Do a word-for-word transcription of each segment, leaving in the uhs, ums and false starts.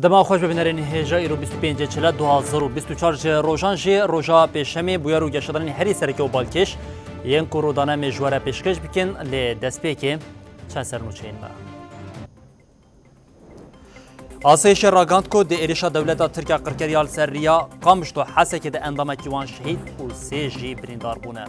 Dema xweş be bînerên hêja, îro bîst û pêncê Çile du hazar û bîst û çar ji rojan jî roja pêşemê bûyer û geşedanên herî sereke û balkêş yên ku rûdane me ji we re pêşkêş bikin, lê destpêkê çend sernûçeyên me. Asayîşê ragihand ku di êrişa dewleta Tirk ya qirker ya li ser riya Qamişlo Hesekê de endamekî wan şehîd û sê jî birîndar bûne.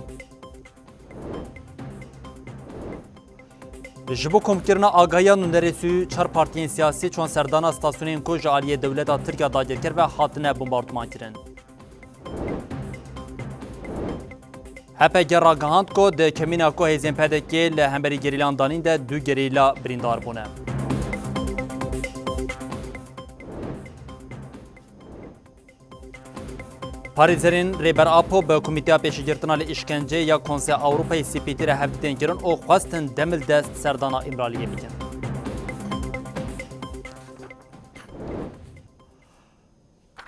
Ji bo komkirina agahiya nûnerê sî û çar partiyên siyasî çûn serdana stasyonên ku ji aliyê dewleta Tirk ya dagirker ve hatine bombarduman kirin. H P G ragihand ku di kemîna ku hêzên P D K li hemberî gerîlan danîn de du gerîla birîndar bûne. Parêzerên Rêber Apo bi Komîteya Pêşîgirtina li Îşkenceyê ya Konseya Ewropayê C P T re hevdîtin kirin û xwestin demildest serdana Îmraliyê bikin.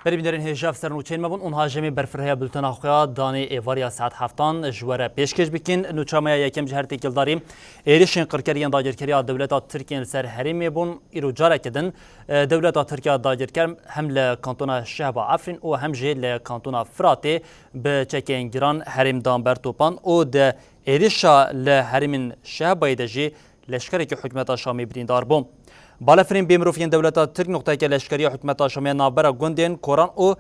Berî bînerên hêja, ev ser nûçeyên me bûn. Û niha jî em ê berfirehîya bultena xwe ya danê êvariya saet heftan ji we re pêşkêş bikin. Nûça me ya yekem ji her têkildarî êrişên qirker yên dagirkeriya dewleta Tirkiyê li ser herêmê bûn. Îro careke din, e, dewleta Tirk ya dagirker hem li kantona Şehba Efrîn û hem jî li kantona Firatê bi çekên giran herêm dan ber topan û di êrişa li herêmên Şehbayê de jî leşkerekî hikûmeta Şamê birîndar bû. Balefirên bêmirov yên dewleta Tirk noqteyeke leşkerî ya hikûmeta Şamê ya navbera gundên Koran û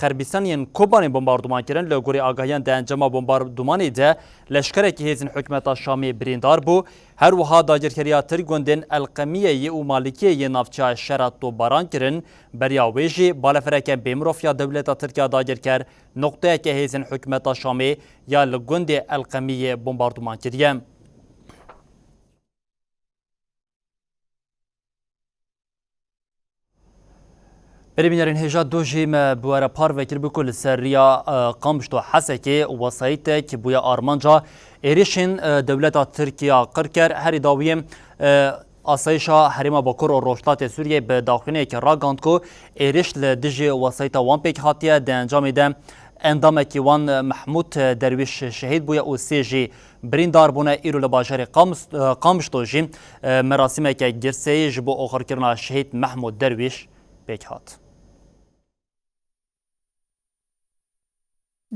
Xerbîstan yên Kobanê bombarduman kirin. Li gorî agahiyan, di encama bombardumanê de leşkerekî hêzên hikûmeta Şamê birîndar bû. Her wiha dagirkeriya Tirk gundên Elqemiyeyê û Malikiyeyê yê navçeya Şera topbaran kirin. Beriya wê jî balefirekên bêmirov ya dewleta Tirk ya dagirker noqteyeke hêzên hikûmeta Şamê ya li gundê Elqemiyê bombarduman kiriye. Berî bînerên hêja, doh jî me bi we re parve kiribû ku li ser riya, e, Qamişlo Hesekê wesayîtek bûye armanca êrişên, e, dewleta Tirk ya qirker. Herî dawiyê, e, Asayîşa Herêma Bakur û Rojhilatê Sûriyeyê bi daxuyaniyekê ragihand ku êriş li dijî wesayîta wan pêk hatiye, di encamê de endamekî wan Mehmûd Derwîş şehîd bûye û sê jî birîndar bûne. Îro li bajarê Qamis-, Qamişlo jî, e, merasîmeke girseyî ji bo oxirkirina şehîd Mehmûd Derwîş pêk hat.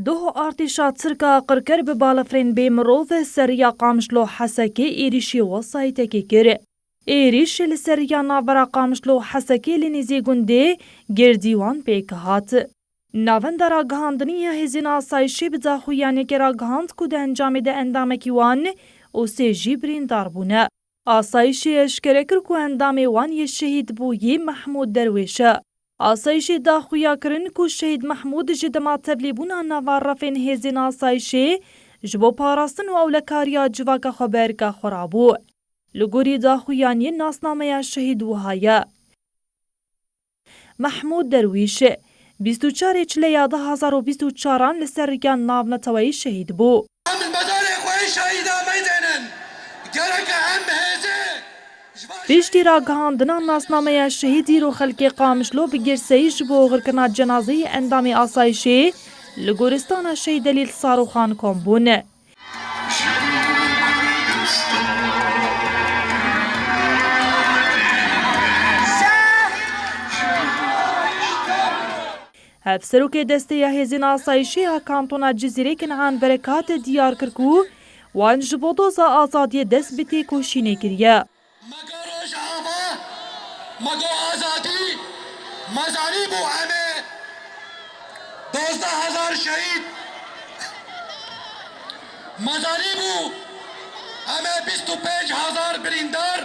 Doh artêşa Tirk a qirker bi balafirên bê mirov ser riya Qamişlo Hesekê êrîşî wesayîtekê kir. Êrîş li ser riya navbera Qamişlo Hesekê li nêzî gundê Girdîwan pêk hat. Navenda ragihandinî ya hêzên asayîşê bi daxuyaniyekê ragihand ku di encamê de endamekî wan û sê jî birîndar bûne. Asayîşê eşkere kir ku endamê wan yê şehîd bûyî Mehmûd Derwêş e. Asayîşê daxuya kirin ku şehîd Mehmûd ji dema tevlîbûna nava refên hêzên asayîşê ji bo parastin û ewlekariya civaka xwe bi erka xwe rabû. Li gorî daxuyaniyê nasnameya şehîd wiha ye. Mehmûd Derwîş, bîst û çarê Çileya du hazar û bîst û çaran li ser riya navneteweyî şehîd bû. Em li mezarê xwe yê şehîda meydenin. Gereke em hêzê ji van Piştî ragihandina nasnameya şehîdî, îro xelkê Qamişlo bi girseyî ji bo oxirkirina cenazeyê endamê asayîşê li goristana Şehîd Delîl Saroxan kom bûn. Hevserokê desteya hêzên asayîşê ya kantona Cizîrê Kenan Berekat diyar kir ku wan ji bo doza azadiyê dest bi têkoşînê kiriye. Me got Rojava, me got azadî, me zanîbû em ê dozdeh hezar şehîd, me zanîbû em ê bîst û pênc hezar birîndar,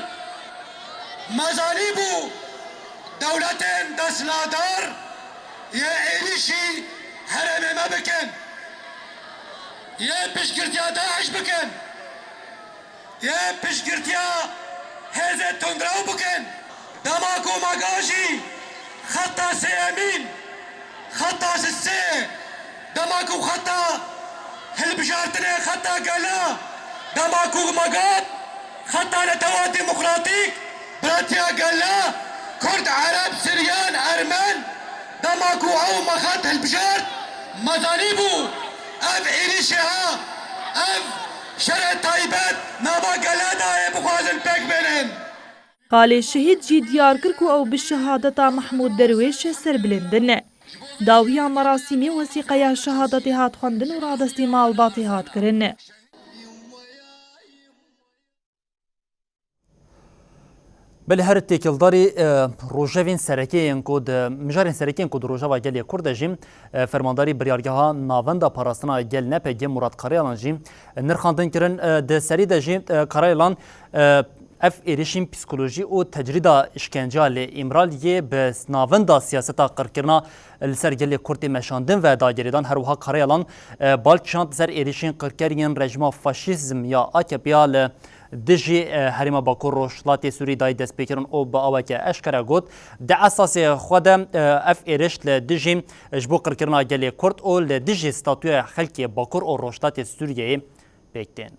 me zanîbû dewletên desthilatdar yê êrîşî herêmê me bikin, yê piştgirtiya DAIŞ bikin. Yê piştgirtiya hêzê tundrew bikin. Dema ku me got jî xeta sêyemîn, xeta sê, dema ku xeta hilbijartinê, xeta gela, dema ku me got xeta netewa demokratîk, biratiya gela, Kurd, Ereb, Siryan, Ermen, dema ku ew me xet hilbijart, me zanîbû ev êrîşê ha, ev şerê taybet nava gele de yê bixwazin pêk bênin. Xalê şehîd jî diyar kir ku ew bi şehadeta Mehmûd Derwêş serbilind in. Dawiya merasîmê wesîqeya şehadetê hat xwendin û radestî malbatê hat kirin. Belê her têkildarî, e, rojevên serekê yên ku di, mijarên serekê yên ku di Rojava Gelê Kurd de jî, e, fermandarî biryargeha Navenda Parastina Gel N P G Murat Karayalan jî nirxandin kirin. E, di serî de jî, e, Karayalan, e, ev êrişên psîkolojî û tecrîda îşkenceya li Îmraliyê bi navenda siyaseta qirkirina li ser gelê Kurd tê meşandin ve dagirêdan. Her wiha Karayalan, e, bal kişand ser êrişên qirker yên rejîma faşîzm ya A K P ya li dijî, e, herêma Bakur Rojhilatê Sûrî dayî destpêkirin û bi aweke eşkere got, di esasê xwe de, e, ev êriş li dijî, ji bo qirkirina gelê Kurd û li dijî statûya xelkê Bakur û Rojhilatê Sûriyeyê pêk tên.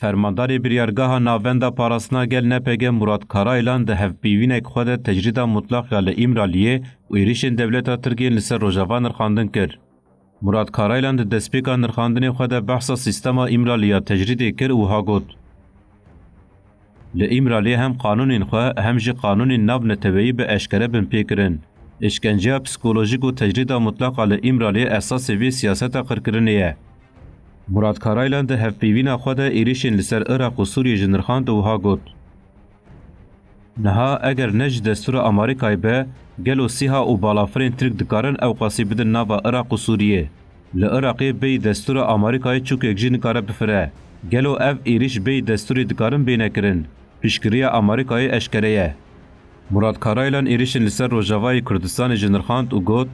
Fermandarê Biryargeha Navenda Parastina Gel N P G Murat Karaylan di hevpeyvînek xwe de tecrîda mutlaq ya li Îmraliyê û êrişên dewleta Tirk yên li ser Rojava nirxandin kir. Murat Karaylan di destpêka nirxandinê xwe de behsa sîstema Îmralî ya tecrîdê kir û wiha got, Li Îmraliyê hem qanûnên xwe, hem jî qanûnên navneteweyî bi eşkere bin pê kirin. Îşkenceya psîkolojîk û tecrîda mutlaqa li Îmraliyê esasê vê siyaseta qirkirinê ye. Murat Karaylan di hevpeyvîna xwe de êrişên li ser Iraq û Sûriyê ji nirxand û wiha got, Niha eger ne ji destûra Amerîkayê be, gelo SÎHA û balafirên Tirk dikarin ewqasî bidin nava Iraq û Sûriyê? Li Iraqê bêyî destûra Amerîkayê çûkek jî nikare bifire. Gelo ev êrîş bêyî destûrê dikarin bêne kirin? Piştgiriya Amerîkayê eşkere ye. Murat Karaylan êrîşên li ser Rojavayê Kurdistanê ji nirxand û got,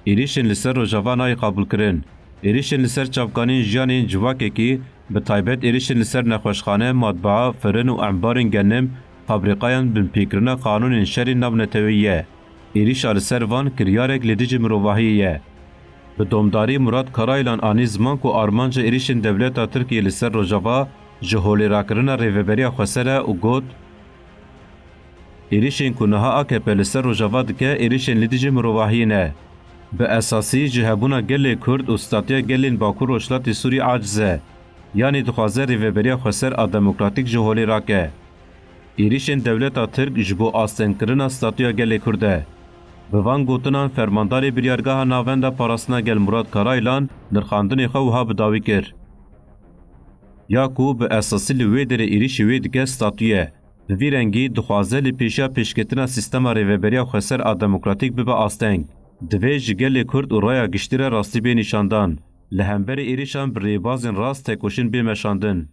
Êrîşên li ser Rojava nayê qebûlkirin. Êrîşên li ser çavkaniyên jiyanê yên civakekî, bi taybet êrîşên li ser nexweşxane, matbaa, firin û embarên genim, fabrîqayan binpêkirina qanûnên şerên navneteweyî ye. Êrîşa li ser van kiryarek li dijî mirovahiyê ye. Bi domdarî Murat Karaylan anî ziman ku armanca êrîşên dewleta Tirkiyê li ser Rojava ji holêrakirina Rêveberiya Xweser e û got, Êrîşên ku niha A K P li ser Rojava dike, êrîşên li dijî mirovahiyê ne. Bi esasî ji hebûna gelê Kurd û statuya gelên Bakur Rojhilatê Sûrî aciz e. Yanî dixwaze Rêveberiya Xweser a demokratîk ji holê rake. Êrîşên dewleta Tirk ji bo astengkirina statuya gelê Kurd e. Bi van gotinan Fermandarê Biryargeha Navenda Parastina Gel Murat Karaylan nirxandinê xwe wiha bi dawî kir, Ya ku bi esasî li wê derê êrîşê wê dike statû ye. Bi vî rengî dixwaze li pêşiya pêşketina sîstema Rêveberiya Xweser a demokratîk bibe asteng. Divê ji gelê Kurd û raya giştî re rastî bê nîşandan. Li hemberî êrîşan bi rêbazên rast tekoşîn bê meşandin.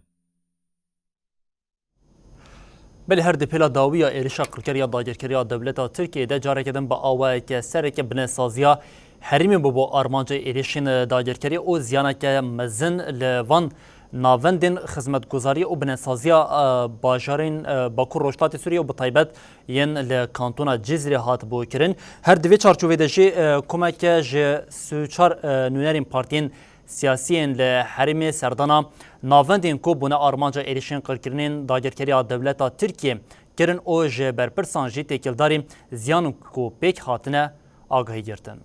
Belê her di pêla dawî ya êrişa qirker ya dagirkeriya dewleta Tirkiyê de careke din bi awayeke sereke binesaziya herêmê bû bo armanca êrişên dagirkeriyê û ziyaneke mezin li van navendên xizmetguzariyê û binesaziya, e, bajarên, e, Bakur Rojhilatê Sûriyê û bi taybet yên li kantona Cizîrê hat bû kirin. Her di vê çarçovê de jî, e, komeke ji sî û çar, e, nûnerên partiyên siyasiyên li herêmê serdana navendên ku bûne armanca êrişên qirkirinên dagirkeriya dewleta Tirkiyê kirin û ji berpirsan jî têkildarî ziyan ku pêk hatine agahî girtin.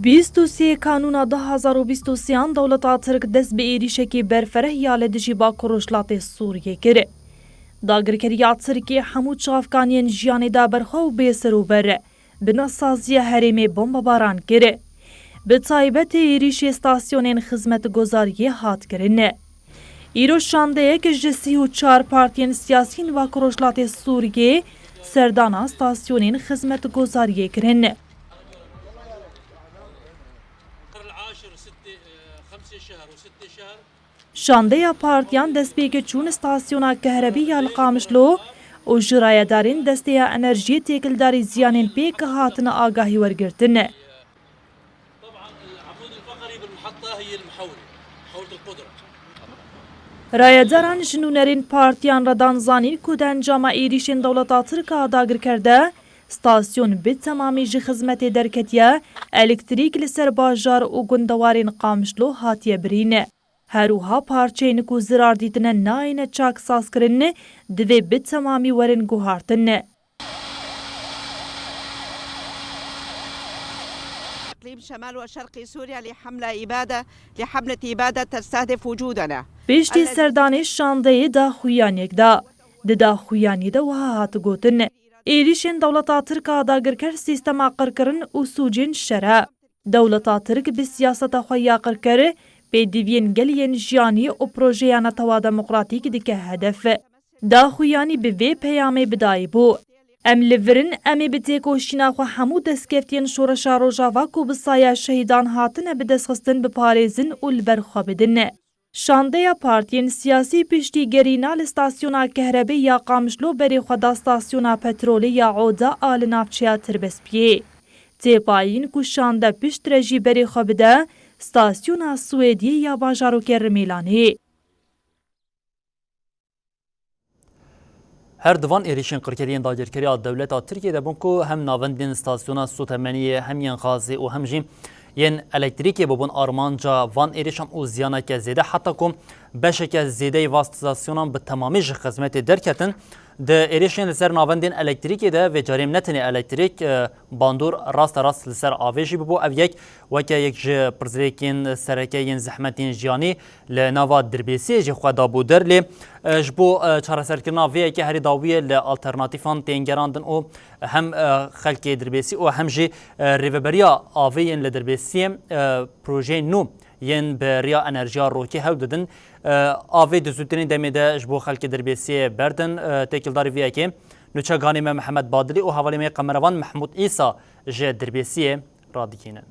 Bîst û sê Kanûna du hazar û bîst û sêyan dewleta Tirk dest bi êrîşekî berfereh ya li dijî Bakur Rojhilatê Sûriyê kir. Dagirkeriya Tirkiyê hemû çavkaniyên jiyanê da berxwe û bê serûber. Binesaziya herêmê bombebaran kir. Bi taybetê êrîşê stasyonên xizmetgozariyê hat kirin. Îro şandeyek ji sî û çar partiyên siyasî yên Bakur Rojhilatê Sûriyê serdana stasyonên xizmetgozariyê kirin. Şandeya partiyan destpêkê çûn stasyona kehrebî ya li Qamişlo û ji rayedarên Desteya Enerjiyê têkildarî ziyanên pêk hatine agahî wergirtin. Rayedaran ji nûnerên partiyan re dan zanîn ku di encama êrîşên dewleta Tirk a dagirker de stasyon bi temamî ji xizmetê derketiye, elektrîk li ser bajar û gundewarên Qamişlo hatiye birîn. Her wiha parçeyên ku zirar dîtine nayêne çak sazkirin, divê bi temamî werin guhartin. إقليم شمال وشرق سوريا لحملة إبادة، لحملة إبادة تستهدف وجودنا. Piştî serdanê şandeyê daxuyaniyek da. Di daxuyaniyê de wiha hat gotin, êrîşên dewleta Tirk a dagirker sîstema qirkirin û sûcên şer e. Dewleta Tirk bi siyaseta xwe ya qirker pêdiviyên geliyên jiyanî û projeya netewa demokratîk dike hedef. Daxuyanî bi vê peyamê bi dayî bû. Em li vir in, em ê bi têkoşîna xwe hemû destkeftiyên şoreşa Rojava ku bi saya şehîdan hatine bidestxistin biparêzin û li ber xwe bidin. Şandeya partiyên siyasî piştî gerîna li stasyona kehrebê ya Qamişlo berê xwe da stasyona petrolê ya Oda a li navçeya Tirbespiyê. Têpayîn ku şande piştre jî berê xwe bide stasyona Swêdiyê ya bajarokê Rimêlanê. Her di van êrîşên qirkeriyên dagirkeriya dewleta Tirkiyê de bûn ku hem navendên stasyona sotemeniyê, hem yên gazê û hem jî yên elektrîkê bûbûn armanca van êrîşan û ziyaneke zêde, heta ku beşeke zêdeyê van stasyonan bi temamî ji xizmetê derketin. Di êrîşên li ser navendên elektrîkê de vê carê ne tenê elektrîk, e, bandor raste rast li ser avê jî bûbû. Ev yek weke yek ji pirsgirêkên sereke yên zehmetên jiyanî li nava Dirbêsiyê jî xwe dabû der. Lê, e, ji bo, e, çareserkirina vê yekê herî dawiyê li alternatîfan tên gerandin û hem, e, xelkê Dirbêsî û hem jî, e, rêveberiya avê yên li Dirbêsiyê, e, projeyên nû yên bi riya enerjiya rokê hewl didin, e, avê di zûtirîn demê de ji bo xelkê Dirbêsiyê berdin. E, têkildarî vê yekê nûçeganê me Mihemed Badilî û hevalê me kamerevan Mehmûd Îsa ji Dirbêsiyê radikînin.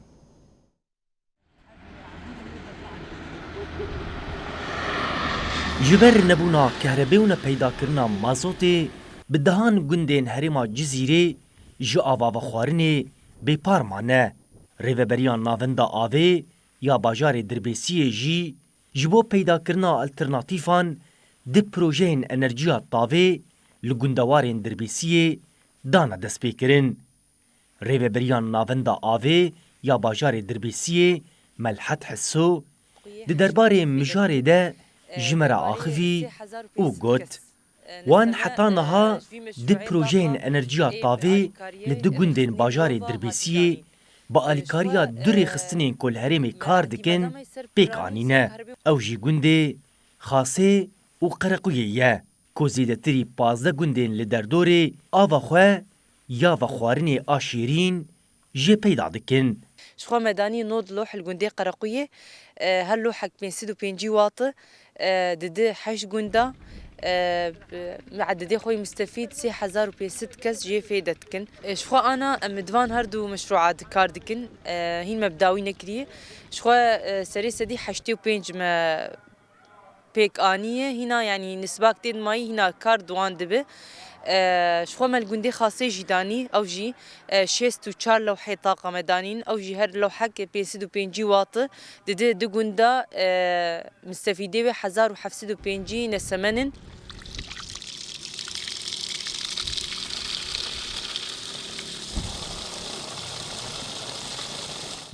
Ji ber nebûna kehrebê û nepeydakirina mazotê, bi dehan gundên herêma Cizîrê ji ava vexwarinê bêpar mane. Rêveberiya Navenda Avê ya bajarê Dirbêsiyê jî ji bo peydakirina alternatîfan di projeyên enerjiya tavê li gundewarên Dirbêsiyê dane destpêkirin. Rêveberiya Navenda Avê ya bajarê Dirbêsiyê Melhet Heso di derbarê mijarê de ji me re axivî û got, wan heta niha di projeyên enerjiya tavê li du gundên bajarê Dirbêsiyê bi alîkariya du rêxistinên ku li herêmê kar dikin pêk anîne. Ew jî gundê Xasê û Qerequyê ye. Ku zêdetirî pazdeh gundên li derdorê ava xwe ya vexwarinê a şêrîn jê peyda dikin. Ji xwe me danî nod loh li gundê Qerequyê, e, her lohek pênc sed û pêncî wat e, didi heşt gunda, e, bi, miededê xwe yê mistefîd sê hezar û pênc sed kes jê fêde dikin. E, ji xwe ana em di van her du meşrûa di kar dikin, e, hîn me bi dawî nekiriye. Ji xwe, e, serê sedî heştê û pênc me pêk aniye, hîna, yanî, nisbak tê dimayî, hîna kar di wan dibe. E, ji xwe me li gundê Xasê jî danî, ew jî, e, şêst û çar lewhê taqa me danîn, ew jî her lewhek pênc sed û pêncî wat e, didi du gunda, e, mistefîdê wê hezar û heft sed û pêncî nesemen in.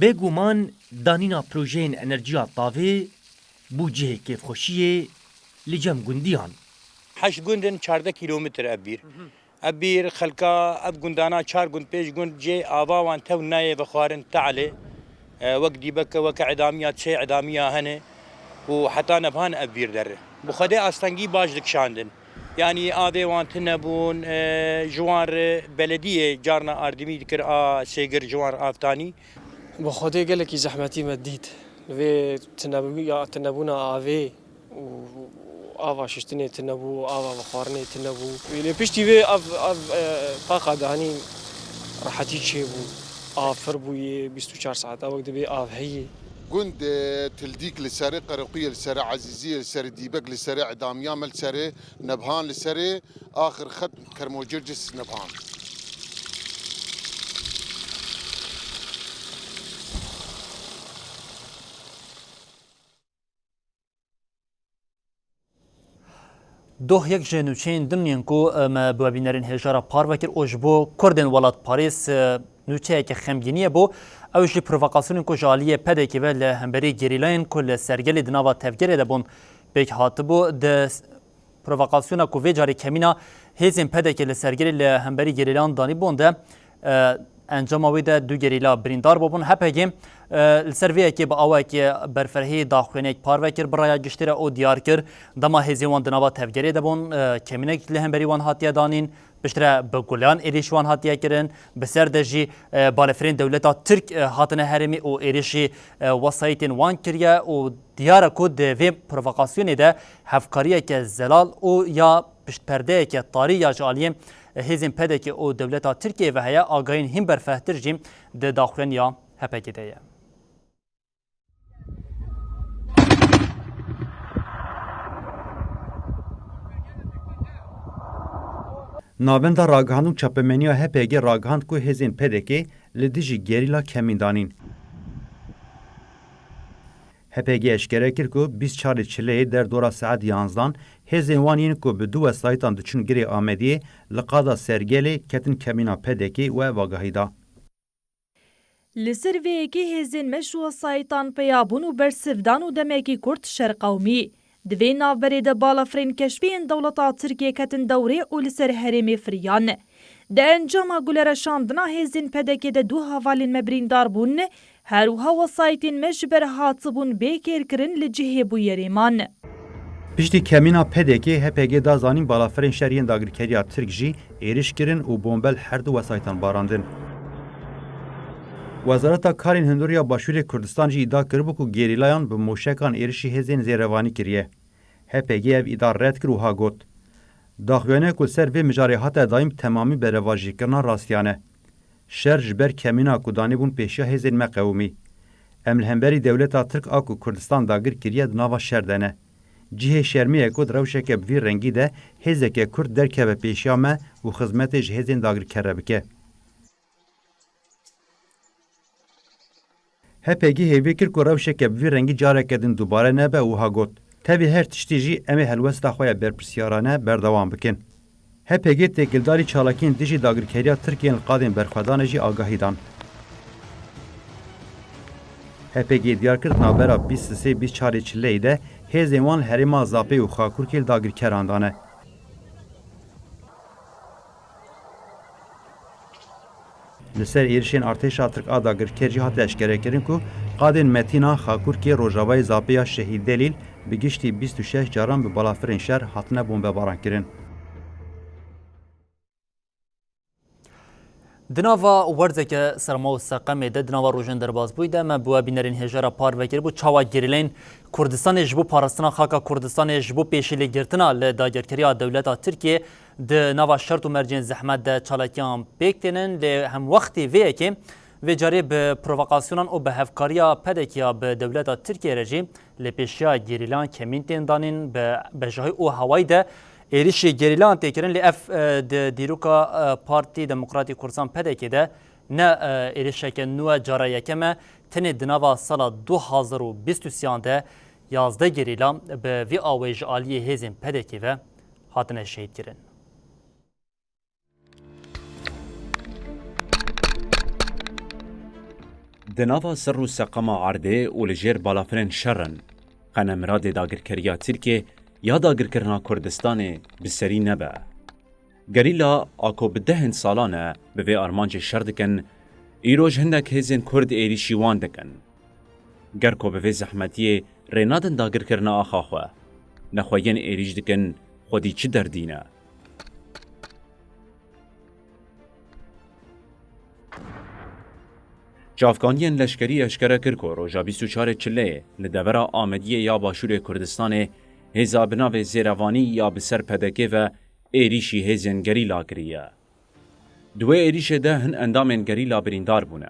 Bêguman danîna projeyên enerjiya tavê bû cihê kêfxweşiyê li cem gundiyan. Heşt gund in, çardeh kîlometr ev bîr. Ev bîr xelka ev gundana çar gund, pênc gund cê ava wan tew nayê vexwarin tealê. E, wek dîbeke, weke edamiya, çê edamiya hene û heta nevhan ev bîr derre. Bi xwedê astengî baş dikişandin. Yanî avê wan tune bûn, e, ji wan re belediyê carna ardimî dikir a sêgir ji wan re avtanî. Bi Xwedê gelekî zehmetî me dît. Li vê tunebû-, ya tunebûna avê û ava şiştinê tune bû, ava vexwarinê tune bû. Lê piştî vê ev, ev, e, taqa danîn rehetî çêbû. Av pir bûye, bîst û çar saeta wek dibê av heye. Gund, e, Tildîk li serê, Qerequyê li serê, Ezîziyê li serê, Dîbek li serê, Edamiya me li serê, Nebhan li serê, axir xet Kermocircis Nebhan. Doh yek ji nûçeyên din yên ku, e, me bi webînerên hêja re parve kir û ji bo Kurdên welatparêz, e, nûçeyeke xemgîniyê bû. Ew jî provokasyonên ku ji aliyê P D K'ê ve li hemberî gerîlayên ku li Sergelê di nava tevgerê de bûn pêk hatibû. Di s-, provokasyona ku vê carê kemîna hêzên P D K'ê li Sergelê li hemberî gerîlayan danîbûn de, e, encama wê de du gerîla birîndar bûbûn. H P G, e, li ser vê yekê bi awekî berfirehî daxuyaniyek parve kir bi raya giştî re û diyar kir, dema hêzên wan di nava tevgerê de bûn, e, kemînek li hemberî wan hatiye danîn. Piştre bi guleyan êrîş wan hatiye kirin. Bi ser de jî, e, balefirên dewleta Tirk, e, hatine herêmê û êrîşî, e, wesayîtên wan kiriye û diyar e ku di vê provokasyonê de hevkariyeke zelal û ya piştperdeyeke tarî ya ji aliyê, e, hêzên P D K û dewleta Tirkiyeyê ve heye. Agahiyên hîn berfirehtir jî di daxuyaniya H P G de ye. Navenda Ragihandin û Çapemeniya H P G ragihand ku hêzên P D K li dijî gerîla kemîn danîn. H P G eşkere kir ku bîst çarê çileyê derdora saet yanzdan hêzên wan yên ku bi du wesayîtan diçûn girê Amediyê li qada Sergelê ketin kemîna P D K û ev agahî da. Li ser vê yekê hêzên me ji wesayîtan peya bûn û bersiv dan û demekî kurt şer qewimî. Di vê navberê de balafirên keşfî yên dewleta Tirkiyê ketin dewrê û li ser herêmê firiyan. Di encama gulereşandina hêzên P D K de du hevalên me birîndar bûn, her wiha wesayîtên me ji ber hatibûn bê kêrkirin li cihê bûyerê man. Piştî kemîna P D K, H P G da zanîn balafirên şer yên dagirkeriya Tirk jî êrîş kirin û bombe li her du wesayîtan barandin. Wezareta Karên Hundir ya Başûrê Kurdistan jî îdia kiribû ku gerîlayan bi moşekan êrişî hêzên zêrevanî kiriye. H P G ev îdia red kir û ha got, daxuyaniya ku li ser vê mijarê hate dayîn bi temamî berevajîkirina rastiyan e. Şer ji ber kemîna ku danîbûn pêşiya hêzên me qewimî. Em li hemberî dewleta Tirk a ku Kurdistan dagir kiriye di nava şer de ne. Cihê şermê ye ku di rewşeke bi vî rengî de hêzeke Kurd derkeve pêşiya me û xizmetê ji hêzên dagirker re bike. H P G hêvî kir ku rewşeke bi vî rengî careke din dubare nebe û ha got, tevî her tiştî jî em ê helwesta xwe ya berpirsyarane berdewam bikin. H P G têkildarî çalakiyên dijî dagirkeriya Tirkiyê yên li qadên berxwedanê jî agahî dan. H P G diyar kir, di navbera bîst û sê bîst çarê çileyê de hêzên wan li herêma Zapê û Xakurkê li dagirkeran dane. Li ser êrişên artêşa Tirk a dagirker jî hate eşkerekirin ku qadên Metîna, Xakurkê, Rojavayê, Zapê ya Şehîd Delîl bi giştî bîst û şeş caran bi balafirên şer hatine bombebarankirin. Di nava werzeke serma û seqemê de, di nava rojên derbasbûyî de me bi we bînerên hêja re parve kiribû çawa gerîleyên Kurdistanê ji bo parastina xaka Kurdistanê, ji bo pêşîlêgirtina li dagirkeriya dewleta Tirkiyê di nava şert û mercên zehmet de çalakiyan pêk tênin, lê hemwextî vê yekê vê carê bi provokasyonan û bi hevkariya P D K ya bi dewleta Tirkiyê re jî lê pêşiya gerîlan kemîn tên danîn, bi bejahî û hewayî de êrişî gerîlan tê kirin, lê ev, e, di dîroka, e, Partî Demokratî Kurdistan P D K de ne, e, êrişeke nû e, cara yekem e, tenê di nava sala du hazar û bîst û sêyan de yazdeh gerîla bi vî awayî ji aliyê hêzên P D K ve hatine şehîdkirin. Di nava sir û seqema erdê û li jêr balafirên şer in, qene miradê dagirkeriya Tirkiyê ya dagirkirina Kurdistanê bi serî nebe. Gerîla a ku bi dehên salan e bi vê armancê şer dikin, îroj hindek hêzên Kurd êrîşî wan dikin. Ger ku bi vê zehmetiyê rê nadin dagirkirina axa xwe, nexwe yên êrîş dikin, xwedî çi derdî ne? Çavkaniyên leşkerî eşkere kir ku roja bîst û çarê çileyê li devera Amediyê ya Başûrê Kurdistanê hêza bi navê Zêrevanî ya bi ser P D K ve êrîşî hêzên gerîla kiriye. Di wê êrîşê de hin endamên gerîla birîndar bûne.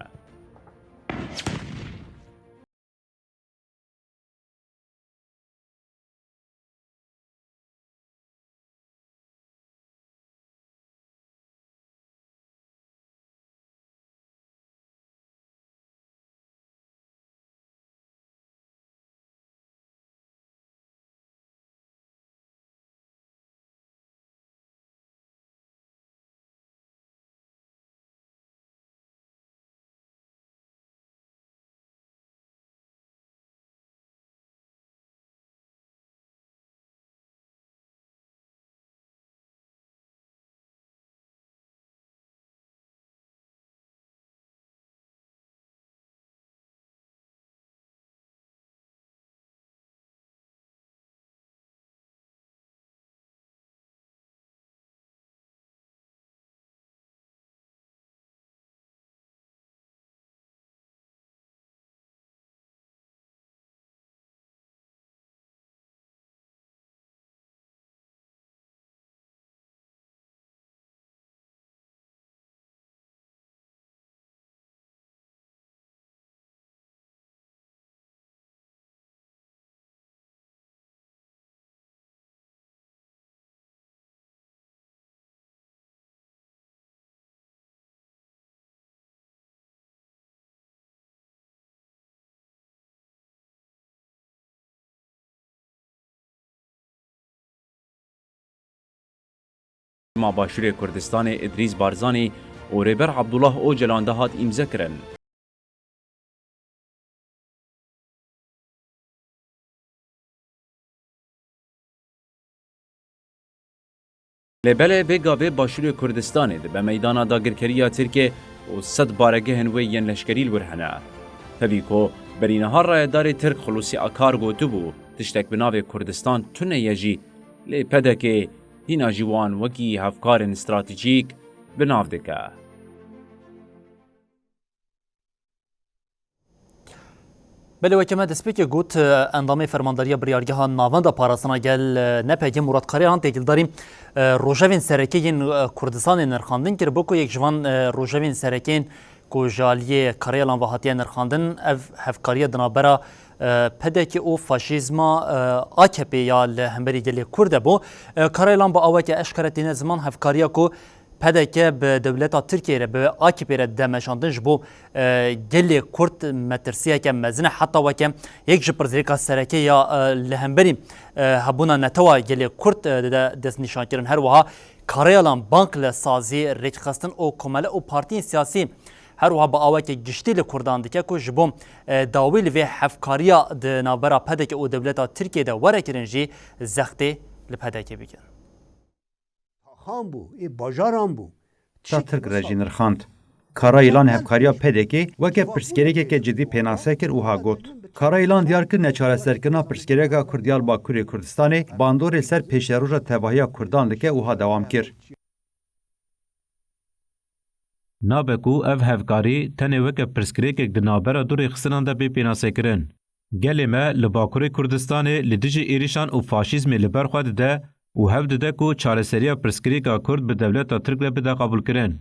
Başûrê Kurdistanê Îdrîs Barzanî û Rêber Abdullah Ocalan de hat îmzekirin. Lê belê vê gavê Başûrê Kurdistanê dibe meydana dagirkeriya Tirkiyê û sed baregehên wê yên leşkerî li wir hene. Tevî ku berî niha rayedarê Tirk Xulûsî Akar gotibû, tiştek bi navê Kurdistan tune ye jî, lê P D K hîna jî wan wekî hevkarên stratejîk bi nav dike. Belê, weke me destpêkê got, endamê Fermandariya Biryargeha Navenda Parastina Gel, N P G, Murat Karayalan têkildarî, e, rojevên sereke yên, e, Kurdistanê nirxandin kir, bo ku yek ji van, e, rojevên sereke yên ku ji aliyê Karayalan ve hatiye nirxandin, ev hevkariya di navbera, e, P D K û faşîzma, e, A K P ya li hemberî gelê Kurd de bû. E, Karayalan bi aweke eşkere tîne ziman hevkariya ku P D K bi dewleta Tirkiyê re, bi A K P re dide meşandin ji bo, e, gelê Kurd metirsiyeke mezin e. Heta weke yek ji pirsgirêka sereke ya, e, li hemberî, e, hebûna netewa gelê Kurd, e, dide destnîşankirin. Her wiha Karayalan bang li sazî, rêkxistin û komele û partiyên siyasî her wiha bi aweke giştî li Kurdan dike ku ji bo, e, dawî li vê hevkariya di navbera P D K û dewleta Tirkiyê de were kirin jî zextê li P D K bikin. Taxan bû, ê bajaran bû. Tirk re jî nirxand. Karayilan hevkariya P D K weke pirsgirêkeke cidî pênase kir û ha got, Karayilan diyar kir neçareserkirina pirsgirêka Kurd ya li Bakurê Kurdistanê bandorê ser pêşeroja tevahiya Kurdan dike û ha dewam kir. Nabe ku ev hevkarî tenê weke pirsgirêkek di navbera du rêxistinan de bê pênasekirin. Gelê me li Bakurê Kurdistanê li dijî êrîşan û faşîzmê li ber xwe dide û hewl dide ku çareseriya pirsgirêka Kurd bi dewleta Tirk re bide qebûlkirin.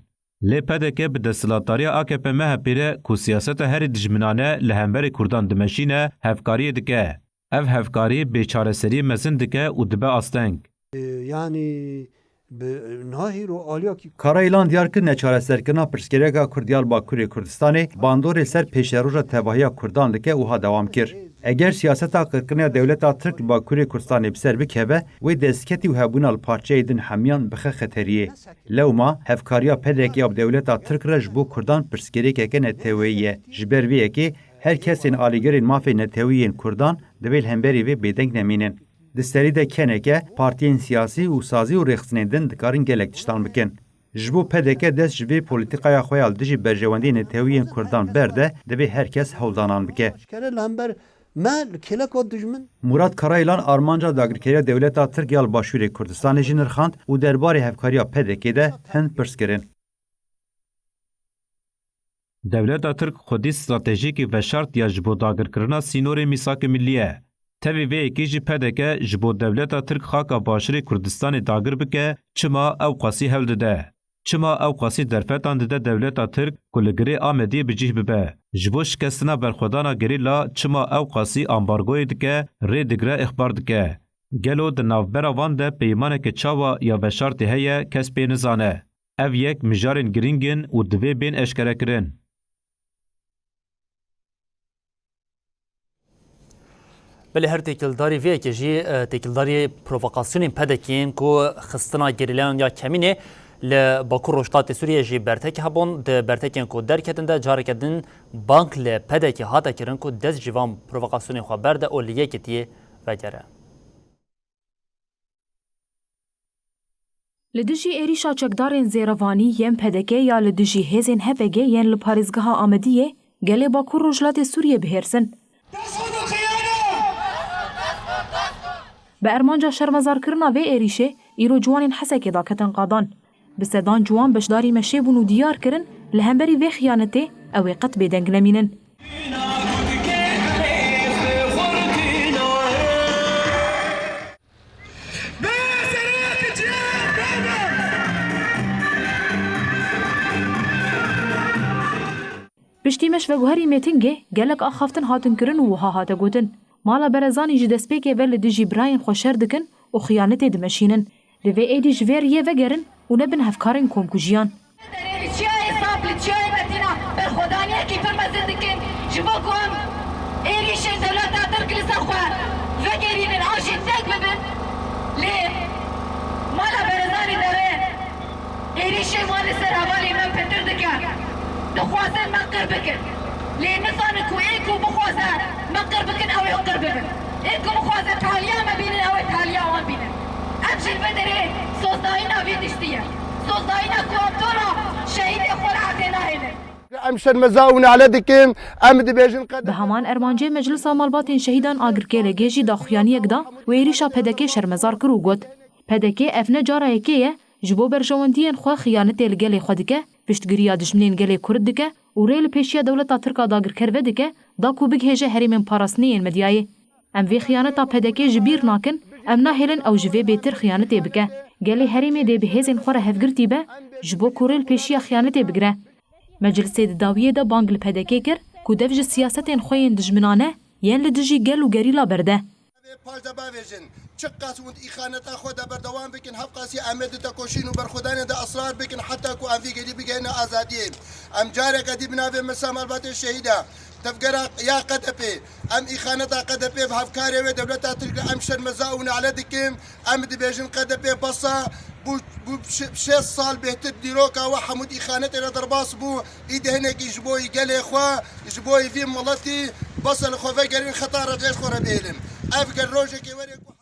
Lê P D K bi desthilatdariya A K P M H P re ku siyaseta herî dijminane li hemberî Kurdan dimeşîne, hevkariyê dike. Ev hevkarî bêçareseriyê mezin dike û dibe asteng. Yanî bi niha hîro aliyakî. Karayilan diyar kir neçareserkirina pirsgirêka Kurd ya li Bakurê Kurdistanê bandorê ser pêşeroja tevahiya Kurdan dike û ha dewam kir. Eger siyaseta qirkirina dewleta Tirk li Bakurê Kurdistanê bi ser bikeve, wê destketî û hebûna li parçeyê din hemiyan bixe xeteriyê. Lewma hevkariya P D K ya bi dewleta Tirk re ji bo Kurdan pirsgirêkeke neteweyî ye. Ji ber vê yekê her kesên alîgirên mafên netewî yên Kurdan divê li hemberî vê bêdeng nemînin. Di serî de keneke, partiyên siyasî û sazî û rêxistinên din dikarin gelek tiştan bikin. Ji bo P D K dest ji vê polîtîkaya xwe ya li dijî berjewendiyên netewî yên Kurdan berde, divê her kes hewldanan bike. Eşkere li hember me li kêleka dijmin. Murat Karayilan armanca dagirkeriya dewleta Tirk ya li Başûrê Kurdistanê jî nirxand û derbarê hevkariya P D K de hin pirs kirin. Dewleta Tirk xwedî stratejîkî veşartiye ji bo dagirkirina sînorê mîsakê millî ye. Tevî vê yekê jî P D K ji bo dewleta Tirk xaka Başûrê Kurdistanê dagir bike, çima ew qasî hewl dide? Çima ew qasî derfetan dide dewleta Tirk ku li girê Amediyê bi cih bibe? Ji bo şikestina berxwedana gerîla çima ew qasî ambargoyê dike, rê digre, îxbar dike? Gelo di navbera van de peymaneke çawa ya veşartê heye, kes pê nizane. Ev yek mijarên girîng in û divê bên eşkerekirin. Belê her têkildarî vê yekê jî, e, têkildarî provokasyonên P D K'ê yên ku xistina gerîlayan ya kemînê li Bakur Rojhilatê Sûriyê jî bertek hebûn. Di bertekên ku derketin de careke din bang li P D K'ê hate kirin ku dest ji van provokasyonên xwe berde û li yekitiyê vegere. Li dijî êrîşa çekdarên zêrevanî yên P D K ya li dijî hêzên H P G yên li parêzgeha Amediyê, gelê Bakur Rojhilatê Sûriyê bihêrsin. Bi armanca şermezarkirina vê êrîşê, îro ciwanên Hesekê daketin qadan. Bi sedan ciwan beşdarî meşê bûn û diyar kirin, li hemberî vê xiyanetê ew ê qet bêdeng nemînin. Piştî meş veguherî mêtingê, gelek axaftin hatin kirin û wiha hate gotin, Mala Berezanî ji destpêkê ve li dijî birayên xwe şer dikin û xiyanetê dimeşînin. Divê êdî ji vê riyê vegerin û nebin hevkarên komkujiyan. Li çiyayê Sap, li çiyayê Metîna berxwedaniyekî pir mezin dikin, ji bo ku em êrîşên dewleta Tirk li ser xwe vegerînin an jî teng bibin. Lê Mala Berezanî dere Êrîşê wan li ser hevalê me pitir dike. Dixwazin me qir bikin. Lê nizanin ku ê ku bixwaze me qir bikin, ew ê qir bibin. Ê ku bixwaze taliya me bînin, ew ê taliya wan bînin. Em jî li vê derê sozdayîna vî tiştî ye. Sozdayîna ku em dora şehîdê xwe li erdê nahêlin. Em şermeza û nale dikin, em dibêjin qe Bi heman ermancê Meclisa Malbatên Şehîdan a Girkê Legê jî daxuyaniyek da û êrîşa P D K şermezar kir û got, P D K ev ne cara yekê ye, ji bo berjewendiyên xwe xiyanetê li gelê xwe dike, piştgiriya dijminên gelê Kurd dike û rê li pêşiya dewleta Tirk a dagirker vedike, da ku bigihêje herêmên parastinê yên medyayê. Em vê xiyaneta P D K ji bîr nakin, em nahêlin ew ji vê bêtir xiyanetê bike. Gelê herêmê dê bi hêzên xwe re hevgirtî be, ji bo ku rê li pêşiya xiyanetê bigire. Meclisê di dawiyê de bang li P D K kir ku dev ji siyasetên xwe yên dijminane yên li dijî gel û gerîla berde. Paş de bavêjin, çiqas hûn îxaneta xwe de berdewam bikin, hevqasî em ê di tekoşîn û berxwedanê de israr bikin, heta ku em vî gêrî bigihîne azadiyê. Em careke dî bi navê Meclisa Malbatê Şehîda, tevgera ya Q D P, em îxaneta Q D P bi hevkarê wê dewleta Tirk re em şermeza û nale dikin. Em dibêjin Q D P bes e, bû, bû şe-, şêst sal bêhtir dîroka we hemû di îxanetê re derbas bû, îdî hinekî ji bo yî gelê xwe, ji bo yî vî miletî bes e, li xwe vegerin xeta recê ji xwe re bihêlin. Ev ger rojekê were ku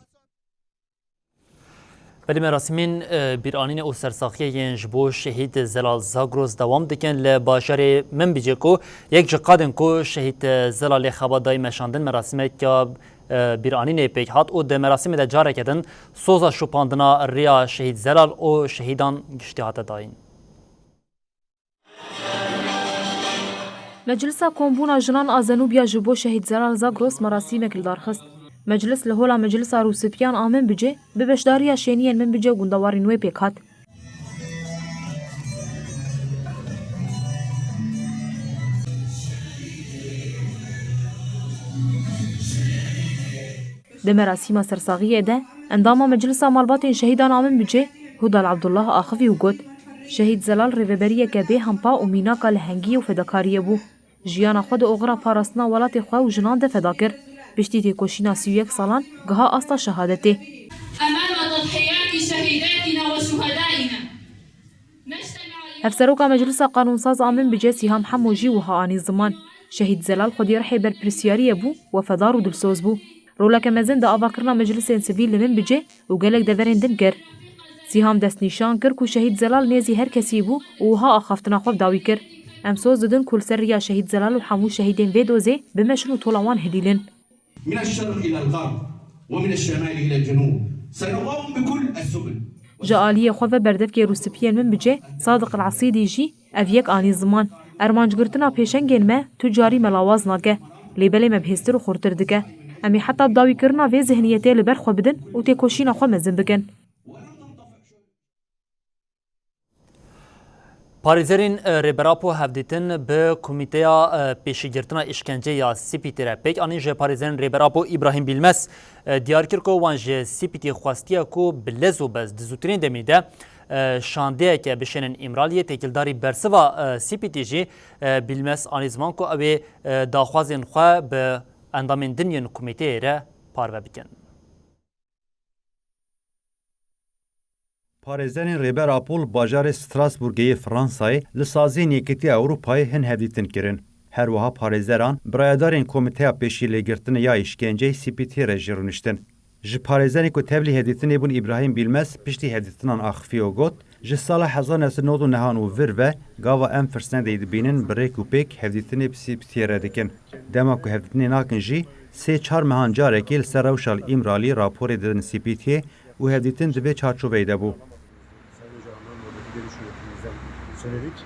Belê merasîmên, e, bîranînê û sersaxiyê yên ji bo şehîd Zelal Zagros dewam dikin li bajarê Minbicê ku yek ji qadên ku şehîd Zelalê xebat dayî meşandin merasîmeke e, bîranînê pêk hat û di merasîmê de careke din soza şopandina riya Şehîd Zelal û şehîdan giştî hate dayîn. Meclisa Kombûna Jinan a Zenûbiya ji bo Şehîd Zelal Zagros merasîmek li dar xist. Meclis li Hola Meclisa Rûspîyan a Minbicê bi beşdariya şêniyên Minbicê û gundewarên wê pêk hat. Di merasîma sersaxiyê de endama Meclisa Malbatên Şehîdan a Minbicê Hudal Abdullah axivî û got, Şehîd Zelal rêveberiyeke bê hempa û mînaka lehengiyê û fedakariyê bû. Jiyana xwe di oxira parastina welatê xwe û jinan de feda kir. Piştî têkoşîna sî û yek salan giha asta şehadetê. أمام تضحيات شهيداتنا وشهدائنا. Hevseroka Meclisa Qanûnsaz a Minbicê Sîham Hemo jî wiha anî ziman, Şehîd Zelal xwedî rihê berpirsiyariyê bû, wefedar û dilsoz bû. Roleke mezin di avakirina meclisên sivîl li Minbicê û gelek deverên din kir. Sîham destnîşan kir ku Şehîd Zelal nêzî her kesî bû û wiha axaftina xwe bi dawî kir, Em soz didin ku li ser riya Şehîd Zelal û hemû şehîdên vê dozê bimeşin û tola wan hilîlin. من الشرق إلى الغرب، ومن الشمال إلى الجنوب، سنقاوم بكل السبل. Ji aliyê xwe ve berdevkê rûspiyên Minbicê Sadiq El Esîdî jî ev yek anî ziman, Ermancgirtina pêşengên me tu carî me lawaz nake, lê belê me bihêztir û xurtir dike. Em ê heta bi dawîkirina vê zihniyetê li ber xwe bidin û têkoşîna xwe mezin bikin. Parêzerên, e, Rêber Apo hevdîtin bi Komîteya, e, Pêşîgirtina Îşkenceyê ya C P T re pêk anîn. Ji parêzerên Rêber Apo Îbrahîm Bîlmes, e, diyar kir ku wan ji C P T xwestiye ku bi lez û bez di zûtirîn demî de, e, şandeyeke bişênin Îmraliyê. Têkildarî bersiva, e, C P T jî, e, Bîlmes anî ziman ku ew ê, e, daxwazên xwe bi endamên din yên komîteyê re parve bikin. Parêzerên Rêber Apo li bajarê Strasbourgê yê Fransayê li saziyên Yekîtiya Ewropayê hin hevdîtin kirin. Her wiha parêzeran bi rayedarên Komîteya Pêşîlêgirtinê ya Îşkenceyê C P T re jî rûniştin. Ji parêzerên ku tevlî hevdîtinê bûn Îbrahîm Bîlmes piştî hevdîtinan axifî û got, Ji sala hezar neh sed nod û nehan û vir ve gava em firsendê dibînin bi rêk û pêk hevdîtinê bi C P T re dikin. Dema ku hevdîtinê nakin jî sê çar mehan carekê li ser rewşa li Îmralî raporê didin C P T û hevdîtin di vê çarçoveyê de bû. Sayın Hocalarımdan oradaki görüş yönetimimizden söyledik.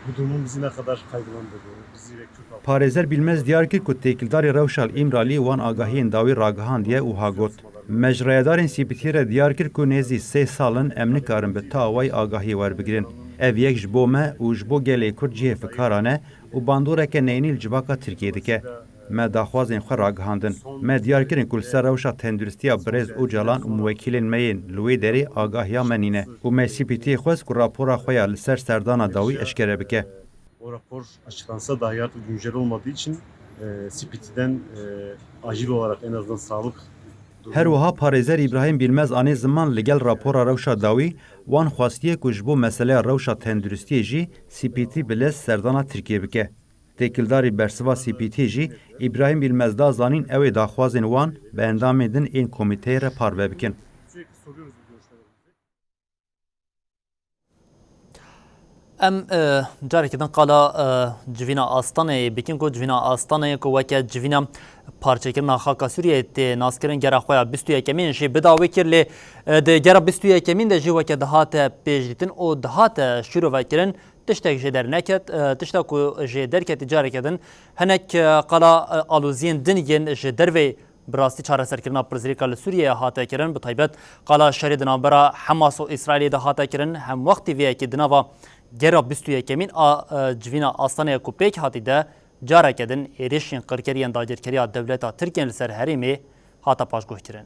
Bu durumun bizi ne kadar kaygılandırdığını, bizi ve Kürt halkı Parêzer Bîlmez diyar kir ku têkildarî rewşa li Îmralî wan agahiyên dawî ragihandiye û ha got, Me ji rayedarên C P T re diyar kir ku nêzî sê sal in em nikarin bi tu awayî agahiyê werbigirin. Ev yek ji bo me û ji bo gelê Kurd cihê fikaran e û bandoreke neyînî li civaka Tirkiyê dike. Me daxwazên xwe ragihandin. Me diyar kirin ku li ser rewşa tenduristiya birêz Ocalan û muwekîlên me yên li wê derê agahiya me nîne û me C P T'ê xwest ku rapora xwe ya li ser serdana dawî eşkere bike. O rapor açıklansa dahi artık güncel olmadığı için, e, C P T'den, e, acil olarak en azından sağlık Her wiha parêzer Îbrahîm Bîlmez anî ziman li gel rapora rewşa dawî wan xwestiye ku ji bo meseleya rewşa tenduristiyê jî C P T bi lez serdana Tirkiyê bike. Têkildarî bersiva C P T jî Îbrahîm Bîlmez da zanîn ew ê daxwazên wan bi endamên din ên komîteyê re parve bikin. Em, e, carekê din qala, e, civîna Astanayê bikin ku civîna Astanayê ku weke civîna parçekirina xaka Sûriyeyê tê naskirin, gera xwe ya bîst û yekemîn jî bi dawî kir, lê, e, di gera bîst û yekemîn de jî weke dihate pêşdîtin û dihate şîrovekirin, tiştek jê derneket, e, tişta ku jê derketî careke din hinek, e, qala, e, aloziyên din yên ji derveyê bi rastî çareserkirina pirsgirêka li Sûriyeyê hate kirin, bi taybet qala şerê di navbera Hamas û Îsraîlê de hate kirin, hemwextî vê yekê di nava gera bîst û yekemîn a, e, civîna Astanayê ku pêk hatî de careke din êrişên qirkeriyên dagirkeriya dewleta Tirkiyê li ser herêmê hate paşguhkirin.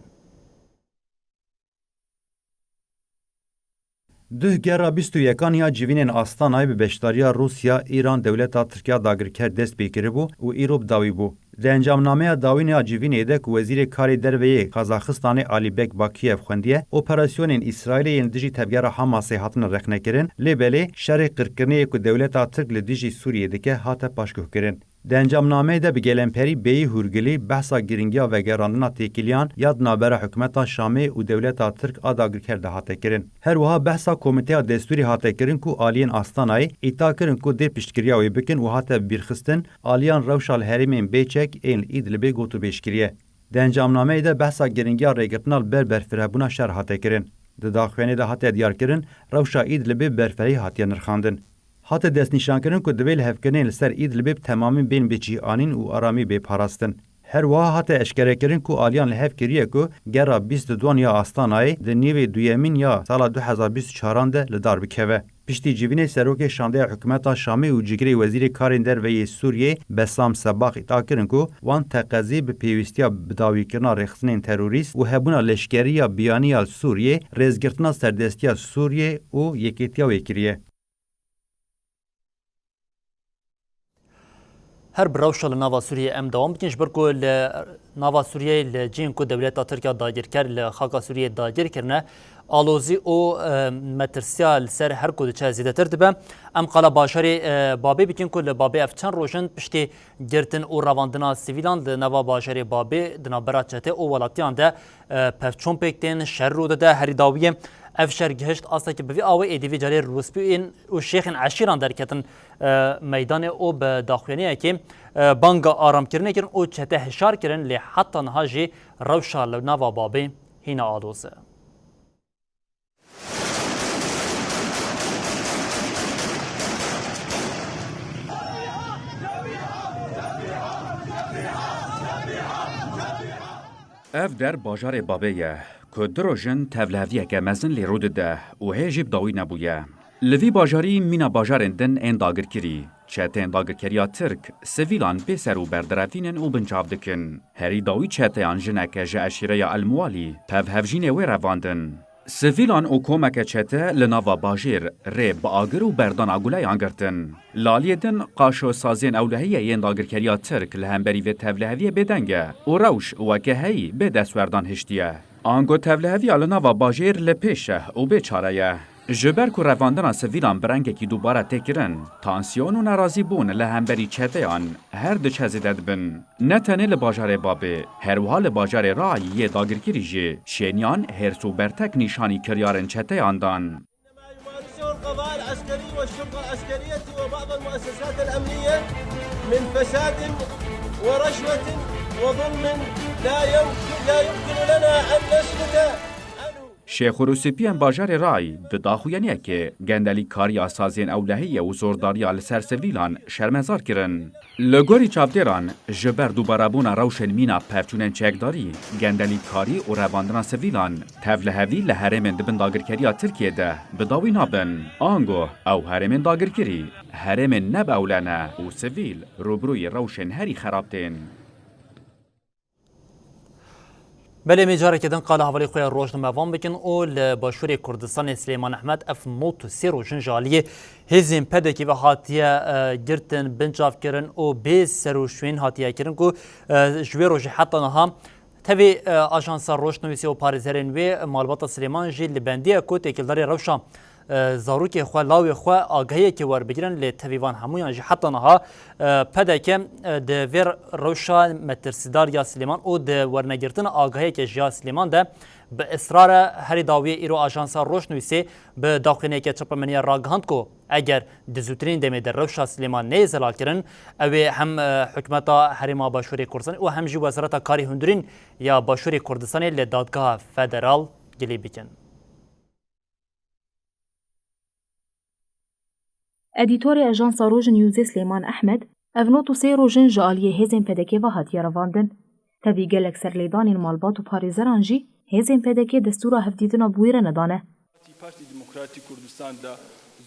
Duh gera bîst û yekan ya civînên Astanayê bi beşdariya Rûsya, Îran, dewleta Tirkiya dagirker dest pê kiribû û îro bi dawî bû. Di encamnameya dawîn ya civînê de ku Wezîrê Karê Derve yê Kazaxistanê Alîbek Bakiyev xwendiye, operasyonên Îsraîlê yên dijî tevgera Hamasê hatine rexnekirin, lê belê şerê qirkirinê yê ku dewleta Tirk li dijî Sûriyê dike hate paşguhkirin. Di encamnameyê de bi gelemperî Beyî Hûrgilî behsa girîngiya vegerandina têkiliyan ya di navbera hikûmeta Şamê û dewleta Tirk a dagirker de hate kirin. Her wiha behsa Komîteya Destûrî hate kirin ku aliyên Astanayê îta kirin ku dê piştgiriya wê bikin û hate bîrxistin, aliyan rewşa li herêmên bê çek ên li Îdlibê gotûbêj kiriye. Di encamnameyê de behsa girîngiya rêgirtina li ber berfirehbûna şer hate kirin. Di daxuyaniyê de hate diyarkirin, rewşa Îdlibê bi berfirehî hatiye nirxandin. Hate destnîşankirin ku divê lihevkirinên li ser Îdlibê bi temamî bên bê cîhanîn û aramî bê parastin. Her wiha hate eşkerekirin ku aliyan li hev kiriye ku gera bîst û duan ya Astanayê di nîvê duyemîn ya sala du hezar bîst û çaran de li dar bikeve. Piştî civînê serokê şandeya hikûmeta Şamê û cigirê wezîrê karên derve yê Sûriyê Besam Sebah îdia kirin ku wan teqezî bi pêwîstiya bidawîkirina rêxistinên terorîst û hebûna leşkeriya biyanî ya Sûriyê, rêzgirtina serdestiya Sûriyê û yekêtiya wê kiriye. Her bi rewşa li nava Sûriyê em dewam bikin, ji ber ku li nava Sûriyeyê li cihên ku dewleta Tirkiya dagirker li xaka Sûriyê dagir kirine, alozî û, e, metirsiya li ser her ku diçe zêdetir dibe. Em qala bajarê, e, Babê bikin ku li Babê ev çend roj in piştî girtin û revandina sivîlan di nava bajarê Babê di navbera çete û welatiyan de, e, pevçûn pêk tên, şer rû dide. Herî dawiyê ev şer gihişt astekî bi vî awê, êdî vî carê rûspiyên û şêxên eşîran derketin, e, meydanê û bi daxuyaniyekê, e, banga aramkirinê kirin û çete hişar kirin, lê heta niha jî rewşa li nava Babê hîna aloz e. Ev der bajarê Babê ye, ku du roj in tevliheviyeke mezin lê rû dide û hê jî bi dawî nebûye. Li vî bajarî mîna bajarên din ên dagirkirî, çeteyên dagirkeriya Tirk, sivîlan bê ser û ber direvînin û binçav dikin. Herî dawî çeteyan jineke ji eşîreya El Muwalî pevhevjînê wê revandin. Sivîlan û komeke çete li nava bajêr rê bi agir û berdana guleyan girtin. Li aliyê din qaşo sazên ewlehiyê yên dagirkeriya Tirk li hemberî vê tevliheviyê bêdeng e û rewş weke heyî bê destwerdan hiştiye. Ango tevliheviya li nava bajêr li pêş e û bê çare ye. Ji ber ku revandina sivîlan bi rengekî dubare tê kirin, tansiyon û nerazîbûn li hemberî çeteyan her diçe zêde dibin. Ne tenê li bajarê Babê, her wiha li bajarê Rayî yê dagirkirî jî şêniyan hêrs û bertek nîşanî kiryarên çeteyan dan. ما يمارسه القضاء العسكري والشرطة العسكرية وبعض المؤسسات الأمنية من فساد ورشوة وظلم لا يمكن، لا يمكن لنا أن نصمت عنه. Şêxurûsipiyên bajarê Ray di daxuyaniyekê gendelîkariya sazên ewlehiyê û zordariya li ser sivîlan şermezar kirin. Li gorî çavdêran, ji ber dubarebûna rewşên mîna pevçûnên çekdarî, gendelîkarî û revandina sivîlan, tevlihevî li herêmên di bin dagirkeriya Tirkiyê de bi dawî nabin. Ango ew herêmên dagirkirî, herêmên ne bi ewle ne û sivîl rûbirûyî rewşên herî xerab tên. Belê, em ê carekê din qala hevalê xwe ya rojnamevan bikin û li Başûrê Kurdistanê Silêman Ehmed ev nod û sê roj in ji aliyê hêzên P D K ve hatiye, e, girtin, binçavkirin û bê ser û şwên hatiye kirin ku, e, ji wê rojê heta niha Tevî, e, Ajansa Rojnivîsê û parêzerên wê, malbata Silêman jî li bendiye ku têkildarî rewşa, e, zarokê xwe, lawê xwe agahiyekê werbigirin, lê tevî van hemûyan jî heta niha, e, P D K, e, di vê rewşa metirsîdar ya Silêman û di wernegirtina agahiyeke ji ya Silêman de bi israr e. Herî dawiyê îro Ajansa Rojnivîsê bi daxuyaniyeke çapemeniya ragihand ku eger di zûtirîn demê de rewşa Silêman neyê zelalkirin, ew ê hem, e, hikûmeta Herêma Başûrê Kurdistanê û hem jî Wezareta Karê Hundirîn ya Başûrê Kurdistanê li Dadgeha Federal gilî bikin. Edîtorê Ajansa Roj Newsê Silêman Ehmed, ev not û sê roj in ji aliyê hêzên P D K ve hatiye revandin. Tevî gelek serlêdanên malbat û parêzeran jî hêzên P D K destûra hevdîtina bi wê re nedane. Partî Demokratîk Kurdistan de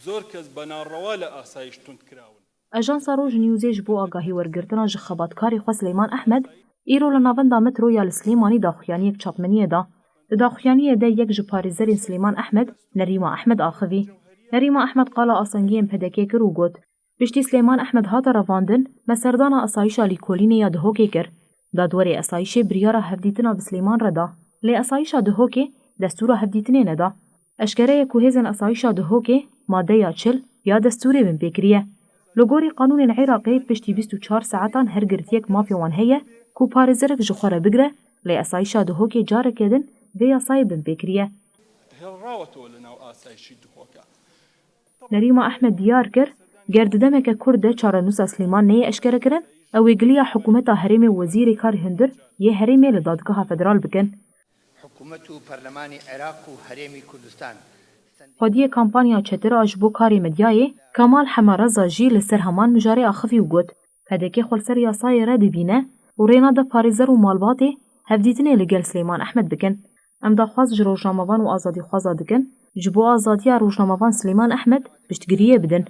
zor kes benarewa li asayiş tund kirawin. Ajansa Roj Newsê ji bo agahî wergirtina ji xebatkarê xwe Silêman Ehmed, îro li navenda metro ya li Silêmanî daxuyaniyek çapmeniyê da. Di daxuyaniyê de yek ji parêzerên Silêman Ehmed, Nerîma Ehmed axivî. Nerîma Ehmed qala asengiyên P D K kir û got, piştî Silêman Ehmed hate revandin, me serdana asayişa lîkolînê ya Duhokê kir. Dadwerê asayişê biryara hevdîtina bi Silêman re da. Lê asayişa Duhokê destûra hevdîtinê neda. Eşkere ye ku hêzên asayişa Duhokê madeya çil ya destûrê binpê kiriye. Li gorî qanûnên Iraqê piştî bîst û çar saetan her girtiyek mafê wan heye ku parêzerek ji xwe re bigire, lê asayişa Duhokê careke din vê yasayê binpê kiriye. Hilraweto li nav asayişî Duhoka. Nerîma Ehmed diyar kir, ger di demeke kurt de çarenûsa Silêman neyê eşkerekirin, ew ê giliya hikûmeta herêmê û wezîrê karê hundir yê herêmê li dadgeha federal bikin. Hikûmet û Perlemanê Iraq û Herêmî Kurdistan. Xwediyê kampanya çetir a ji bo karê medyayê, Kemal Hema Reza jî li ser heman mijarê axivî û got, P D K xwe li ser yasayê re dibîne û rê nade parêzer û malbatê hevdîtinê li gel Silêman Ehmed bikin. Em daxwaz ji rojnamevan û azadîxwaza dikin, ji bo azadiya rojnamevan Silêman Ehmed piştgiriyê bidin.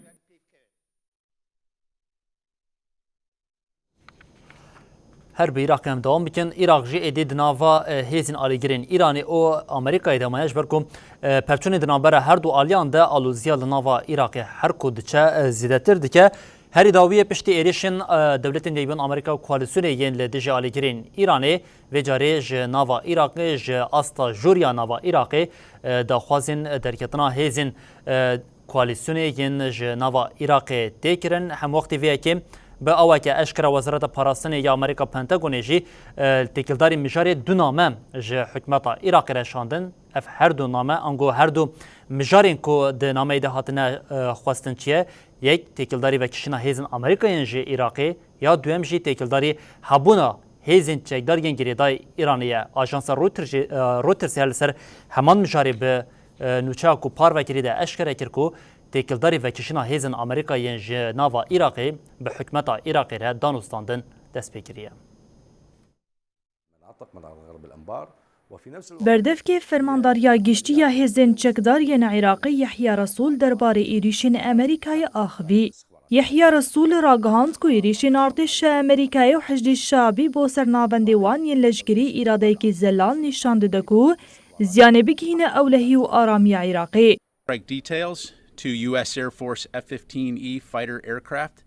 Her bi Iraqê em dewam bikin. Iraq jî êdî di nava, e, hêzên alîgirên Îranê û Amerîkayê de maye, ji ber ku, e, pevçûnê di navbera her du aliyan de aloziya li nava Iraqê her ku diçe, e, zêdetir dike. Herî dawiyê piştî êrişên, e, Dewletên Yekbûn Amerîka û koalîsyonê yên li dijî alîgirên Îranê, vê carê ji nava Iraqê, ji asta jûriya nava Iraqê, e, daxwazên derketina hêzên, e, koalîsyonê yên ji nava Iraqê tê kirin. Hemwextî vê yekê bi aweke eşkere Wezareta Parastinê ya Amerîka Pentagonê jî, e, têkildarî mijarê du name ji hikûmeta Iraqê re şandin. Ev her du name, ango her du mijarên ku di nameyê de hatine, e, xwestin çi ye? Yek, têkildarî vekişîna hêzên Amerîkayên ji Iraqê, ya duyem jî têkildarî hebûna hêzên çekdar yên girêdayî Îranê ye. Ajansa Reuters jî, e, Reuters her li ser heman mijarê bi, e, nûçeya ku parve kirî de eşkere kir ku têkildarî vekişîna hêzên Amerîka yên ji nava Iraqê bi hikûmeta Iraqê re danûstandin dest pê kiriye. Berdevkê Fermandariya Giştî ya Hêzên Çekdar yên Iraqê Yehya Resûl derbarê êrîşên Amerîkayê axivî. Yehya Resûl ragihand ku êrîşên artêşa Amerîkayê û Hişdî Şabî bo ser navendê wan yên leşkerî îradeyekî zelal nîşan dide ku ziyanê bigihîne ewlehî û aramiya Iraqê. Strike details, two U S Air Force F fifteen E fighter aircraft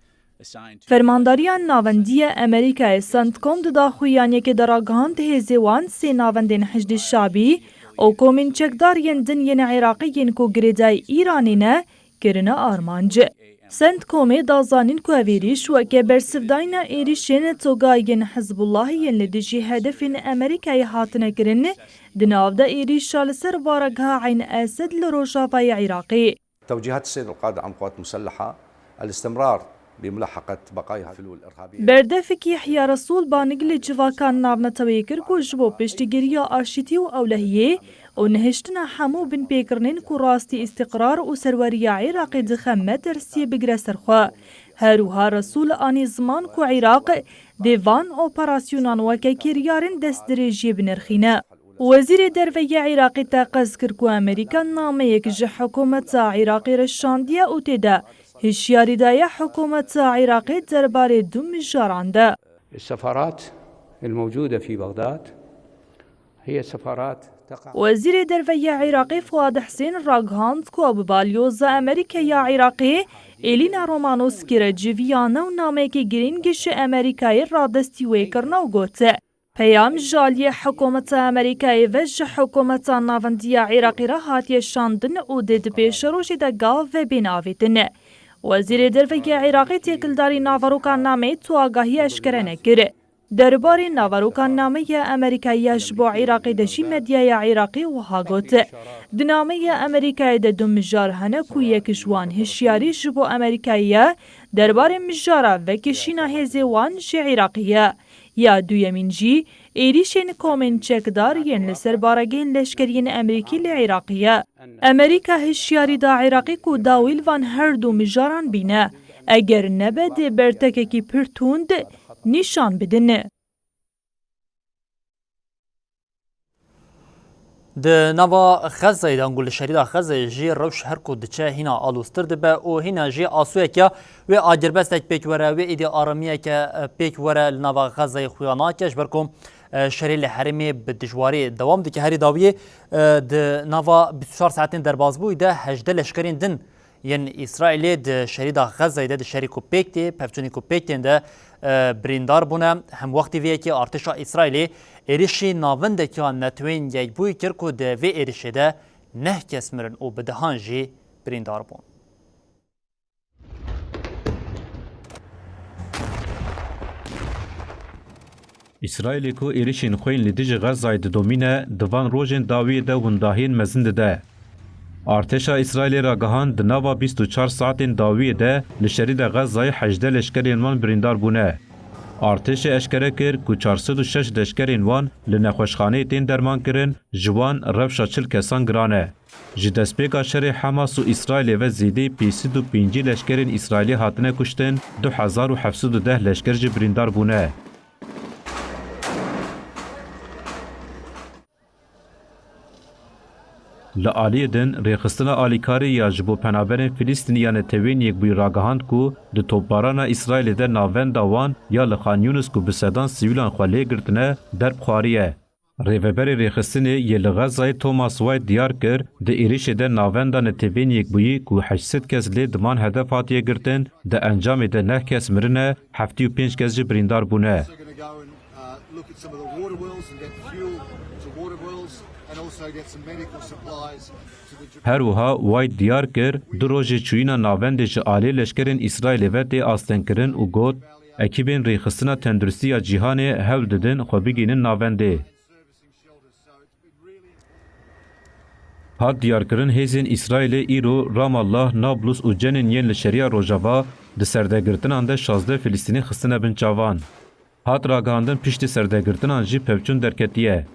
assigned to Fermandariya Navendî ya Amerîkayê CENTCOM di daxuyaniyekê de ragihand hêzê wan sê navendên Hişdî Şabî û komên çekdar yên din yên Iraqê yên ku girêdayî Îranê ne, kirine armanc. CENTCOMê da zanîn ku ev êrîş weke bersivdayîna êrîşên togayên Hizbullahê yên li dijî hedefên Amerîkayê hatine kirin, di nav de êrîşa li ser baregeha Eyn Esed li rojavayê Iraqê. توجيهات السيد القائد العام للقوات المسلحة الاستمرار بملاحقة بقايا الفلول الإرهابية. Berdevkî Yehya Resûl banig li civaka navneteweyê kir ku ji bo piştgiriya aşîtî û ewlehiyê û nehiştina hemû binpêkirinên ku rastî îstiqrar û serweriya Iraqê dixe metirsiyê bigire ser xwe. Her wiha Resûl anî ziman ku Iraq dê van operasyonan weke kiryarên destdirêjiyê binirxîne. Wezîrê Derve yê Iraqê teqez kir ku Amerîka nameyek ji hikûmeta Iraqê re şandiye û tê de hişyarî daye hikûmeta Iraqê derbarê du mijaran de. السفارات الموجودة في بغداد هي سفارات تقع Wezîrê Derve yê Iraqê Fuad Husên ragihand ku bi balyoza Amerîka ya Iraqê Elina Romanowski re civiyane û nameyekê girîng ji Amerîkayê radestî wê kirine û got, Peyam ji aliyê hikûmeta Amerîkayê ve ji hikûmeta navendî ya Iraqê re hatiye şandin û dê di pêşerojê de gav ve bên avêtin. Wezîrê Derve yê Iraqê têkildarî naveroka nameyê tu agahî eşkere nekir. Derbarê naveroka nameya Amerîkayî ya ji bo Iraqê de jî medyaya Iraqê wiha got, di nameya Amerîkayê de du mijar hene ku yek ji wan hişyarî ji bo Amerîkayê ye derbarê mijara vekişîna hêzê wan ji Iraqê ye. Ya duyemîn jî êrîşên komên çekdar yên li ser baregehên leşkerî yên Amerîkî li Iraqê ye. Amerîka hişyarî da Iraqê ku dawî li van her du mijaran bîne. Eger nebe dê bertekekî pir tund nîşan bidin. Di nava Xezeyê de, ango li şerîda Xezeyê jî rewş her ku diçe hîna aloztir dibe û hîna jî asûyeke wê agirbestek pêk were, wê êdî aramiyeke, e, pêk were li nava Xezeyê xuya nake, ji ber ku, e, şerê li herêmê bi dijwarî dewam dike. Herî dawiyê, e, di nava bîst û çar saetên derbazbûyî de hejdeh leşkerên din yên Îsraîlê di şerîda Xezeyê de, di şerî ku pêk tê, pevçûnê ku pêk tên de, e, birîndar bûne. Hemwextî vê yekê artêşa Îsraîlê êrişî navendeke ya Neteweyên Yekbûyî kir ku di vê êrişê de neh kes mirin û bi dehan jî birîndar bûn. Îsraîlê ku êrişên xwe yên li dijî Xezayê didomîne, di van rojên dawiyê de windahiyên mezin dide. Artêşa Îsraîlê ragihand, di nava bîst û çar saetên dawiyê de li şerîda Xezayê hejdeh leşkerên wan birîndar bûne. Artêşê eşkere kir ku çar sed û şeş leşkerên wan li nexweşxaneyê tên dermankirin, ji wan rewşa çil kesan giran e. Ji destpêka şerê Hamas û Îsraîlê ve zêdeyî pênc sed û pêncî leşkerên Îsraîlî hatine kuştin, du hezar û heft sed û deh leşker jî birîndar bûne. Li aliyê din, Rêxistina Alîkarî ya ji bo Penaberên Filîstînî ya Neteweyên Yekbûyî ragihand ku di topbarana Îsraîlê de navenda wan ya li Xan Yûnis ku bi sedan sivîlan xwe lê girtine, derb xwariye. Rêveberê Rêxistinê yê li Xezayê Thomas White diyar kir, di êrişê de navenda Neteweyên Yekbûyî ku heşt sed kes lê diman hedef hatiye girtin, di encamê de neh kes mirine, heftê û pênc kes jî birîndar bûne. Her wiha White diyar kir, du rojê çûyîna navendê ji alî leşkerên Îsraîlê ve tê astengkirin û got, ekîbên Rêxistina Tenduristî ya Cîhanê hewl didin xwe bigihînin navendê. Hat diyarkirin, hêzên Îsraîlê îro Ramallah, Nablus û Cenin yên li şeriya Rojava di serdegirtinan de şazdeh Filistînî xistine bin çavan. Hat ragihandin, piştî serdegirtinan jî pevçûn derketiye.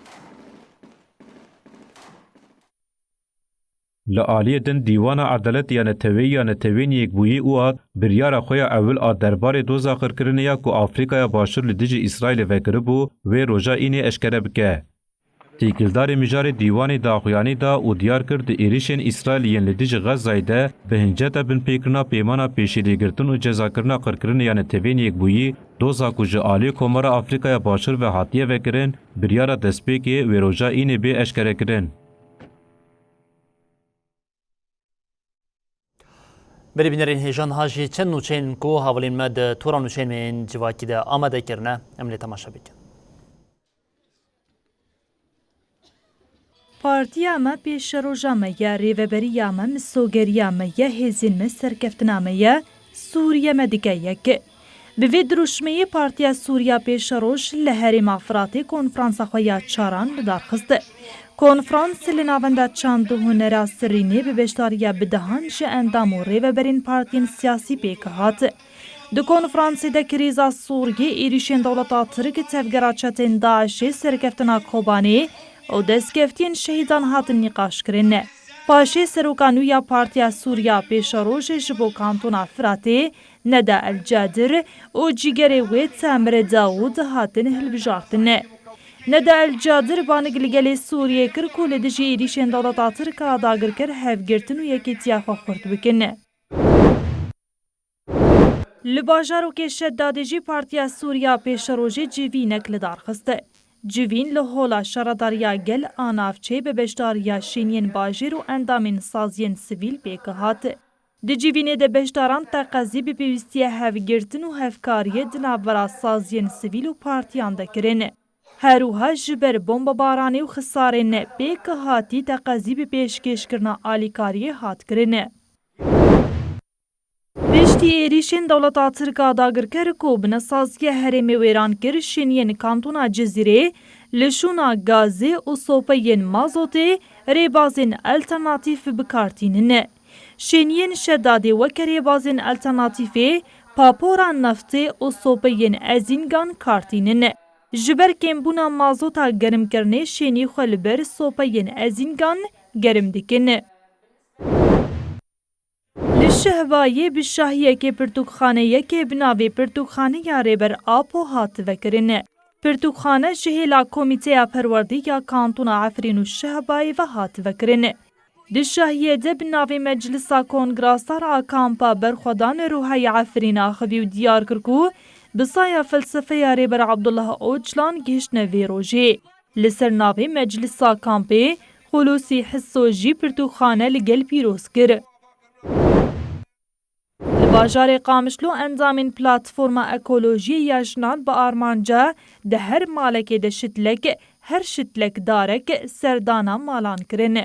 Li aliyê din Dîwana Edaletê ya Neteweyî ya Neteweyên Yekbûyî ûad biryara xwe ya ewil a derbarê doza qirkirinê ya ku Afrîkaya Başûr li dijî Îsraîlê vekiribû, wê roja înê eşkere bike. Têkildarê mijarê dîwanê daxuyanî da û diyar kir, di êrişên Îsraîlî yên li dijî Xezayê de bi hinceta binpêkirina pêmana pêşîlêgirtin û cezakirina qirkirinê ya Neteweyên Yekbûyî, doza ku ji alî Komara Afrîkaya Başûr ve hatiye vekirin, biryara destpêkê wê roja înê bê eşkerekirin. Berî bînerên hêja, niha jî çend nûçeyên ku hevalên me di tora nûçeyên me yên civakî de amade kirine, em lê temaşe bikin. Partiya me pêşeroja me ye, rêveberiya me misogeriya me ye, hêzên me serkeftina me ye, Sûriye me dike yek. Bi vê dirûşmeyê Partiya Sûriya Pêşeroj li herêma Firatê konferansa xwe ya çaran li dar xist. Konferans li navenda çand û hunera Sirînê bi beşdariya bi dehan ji endam û rêveberên partiyên siyasî pêk hat. Di konferansê de krîza Sûriyê, êrîşên dewleta Tirk, tevgera çetên DAIŞê, serkeftina Kobanê û destkeftiyên şehîdan hatin nîqaşkirin. Paşê seroka nû ya Partiya Sûriya Pêşerojê ji bo kantona Firatê, Neda El Cadir û cîgerê wê Temir Dawûd hatin hilbijartin. Neda El Cadir banik li gelê Sûriyê kir ku li dijî êrîşên dewleta Tirk a dagirker hevgirtin û yekîtiya xwe xurt bikin. Li bajarokê Şedadê jî Partiya Sûriya Pêşerojê civînek li dar xist. Civîn li Hola Şaredariya Gel a Navçeyê bi beşdariya şêniyên bajêr û endamên saziyên sivîl pêk hat. Di civînê de beşdaran teqezî bi pêwîstiya hevgirtin û hevkariyê di navbera saziyên sivîl û partiyan de kirin. Her wiha ji ber bombebaranê û xisarên pêk hatî teqezî bi pêşkêşkirina alîkariyê hat kirin. Piştî êrîşên dewleta Tirk a dagirker ku binesaziya herêmê wêran kir, şêniyên kantona Cizîrê li şûna gazê û sopeyên mazotê rêbazên alternatîf bi kar tînin. Şêniyên Şedadê weke rêbazên alternatîfê papora neftê û sopeyên ezîngan kar tînin. Ji ber kêmbûna mazota germkirinê şênî xwe li ber sopeyên ezîngan germ dikin. Li Şehbayê bi şahiyekê pirtûkxaneyekê bi navê Pirtûkxaneya Rêber Apo hat vekirin. Pirtûkxane ji hêla Komîteya Perwerdê ya Kantona Efrîn û Şehbayê ve hat vekirin. Di şahiyê de bi navê Meclisa Kongra Sar a Kampa Berxwedan Ruhayê Efrîn axivî û diyar kir ku bi saya felsefeya Rêber Abdullah Ocalan gihiştine vê rojê. Li ser navê Meclisa Kampê Xulûsî Hiso jî pirtûkxane li gel pîroz kir. Li bajarê Qamişlo endamên Platforma Ekolojiyê ya Jinan bi armanca di her malekê de şitlek, her şitlek darek serdana malan kirin.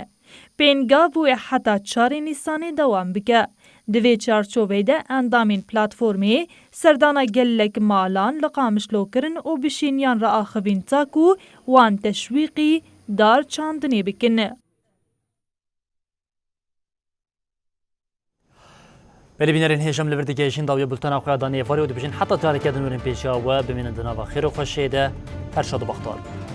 Pêngav wê heta çarê Nîsanê dewam bike. Di vê çarçoveyê de endamên platformê serdana gelek malan li Qamişlo kirin û bi şêniyan re axivîn ta ku wan teşwîqî dar çandinê bikin. Belê bînerên hêj, em li vir digihêjin dawiya bultena xwe ya da nêvarê û dibêjin heta careke din werin pêşiya we, bimînin di nava xêr û xweşiyê de, her şad û bextewar bin.